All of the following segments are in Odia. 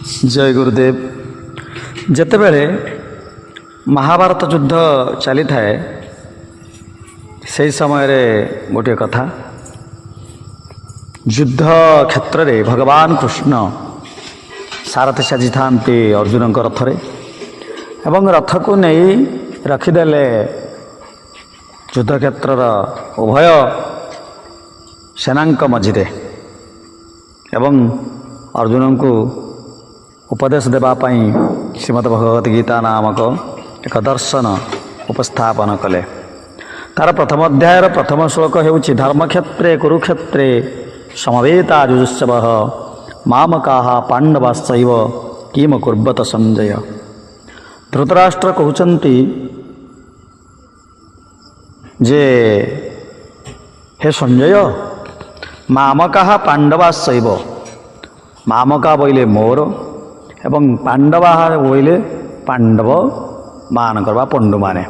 ଜୟ ଗୁରୁଦେବ। ଯେତେବେଳେ ମହାଭାରତ ଯୁଦ୍ଧ ଚାଲିଥାଏ, ସେହି ସମୟରେ ଗୋଟିଏ କଥା। ଯୁଦ୍ଧ କ୍ଷେତ୍ରରେ ଭଗବାନ କୃଷ୍ଣ ସାରଥି ସାଜିଥାନ୍ତି ଅର୍ଜୁନଙ୍କ ରଥରେ ଏବଂ ରଥକୁ ନେଇ ରଖିଦେଲେ ଯୁଦ୍ଧକ୍ଷେତ୍ରର ଉଭୟ ସେନାଙ୍କ ମଝିରେ ଏବଂ ଅର୍ଜୁନଙ୍କୁ ଉପଦେଶ ଦେବା ପାଇଁ ଶ୍ରୀମଦ୍ ଭଗବତ ଗୀତା ନାମକ ଏକ ଦର୍ଶନ ଉପସ୍ଥାପନ କଲେ। ତାର ପ୍ରଥମ ଅଧ୍ୟାୟର ପ୍ରଥମ ଶ୍ଲୋକ ହେଉଛି, ଧର୍ମକ୍ଷେତ୍ରେ କୁରୁକ୍ଷେତ୍ରେ ସମବେତା ଯୁଯୁତ୍ସବଃ ମାମକାଃ ପାଣ୍ଡବାଶ୍ଚୈବ କିମ କୁର୍ବତ ସଞ୍ଜୟ। ଧୃତରାଷ୍ଟ୍ର କହୁଛନ୍ତି ଯେ ହେ ସଞ୍ଜୟ, ମାମକାଃ ପାଣ୍ଡବାଶ୍ଚୈବ, ମାମକା ବୋଇଲେ ମୋର ଏବଂ ପାଣ୍ଡବା ବୋଇଲେ ପାଣ୍ଡବ ମାନଙ୍କର ବା ପଣ୍ଡୁମାନେ,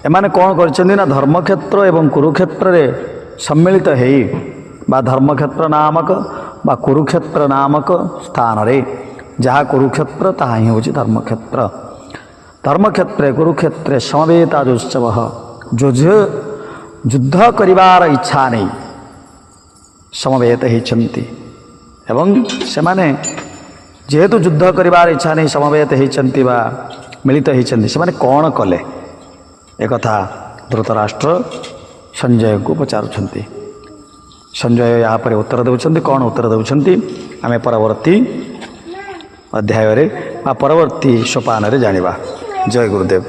ଏମାନେ କ'ଣ କରିଛନ୍ତି ନା ଧର୍ମକ୍ଷେତ୍ର ଏବଂ କୁରୁକ୍ଷେତ୍ରରେ ସମ୍ମିଳିତ ହେଇ ବା ଧର୍ମକ୍ଷେତ୍ର ନାମକ ବା କୁରୁକ୍ଷେତ୍ର ନାମକ ସ୍ଥାନରେ, ଯାହା କୁରୁକ୍ଷେତ୍ର ତାହା ହିଁ ହେଉଛି ଧର୍ମକ୍ଷେତ୍ର। ଧର୍ମକ୍ଷେତ୍ରେ କୁରୁକ୍ଷେତ୍ରେ ସମବେତା ଯୁଯୁତ୍ସବ, ଯୁଦ୍ଧ କରିବାର ଇଚ୍ଛା ନେଇ ସମବେତ ହେଇଛନ୍ତି ଏବଂ ସେମାନେ ଯେହେତୁ ଯୁଦ୍ଧ କରିବାର ଇଚ୍ଛା ନେଇ ସମବେତ ହେଇଛନ୍ତି ବା ମିଳିତ ହେଇଛନ୍ତି, ସେମାନେ କ'ଣ କଲେ, ଏକଥା ଧୃତରାଷ୍ଟ୍ର ସଞ୍ଜୟଙ୍କୁ ପଚାରୁଛନ୍ତି। ସଞ୍ଜୟ ଏହା ପରେ ଉତ୍ତର ଦେଉଛନ୍ତି। କ'ଣ ଉତ୍ତର ଦେଉଛନ୍ତି, ଆମେ ପରବର୍ତ୍ତୀ ଅଧ୍ୟାୟରେ ବା ପରବର୍ତ୍ତୀ ସୋପାନରେ ଜାଣିବା। ଜୟ ଗୁରୁଦେବ।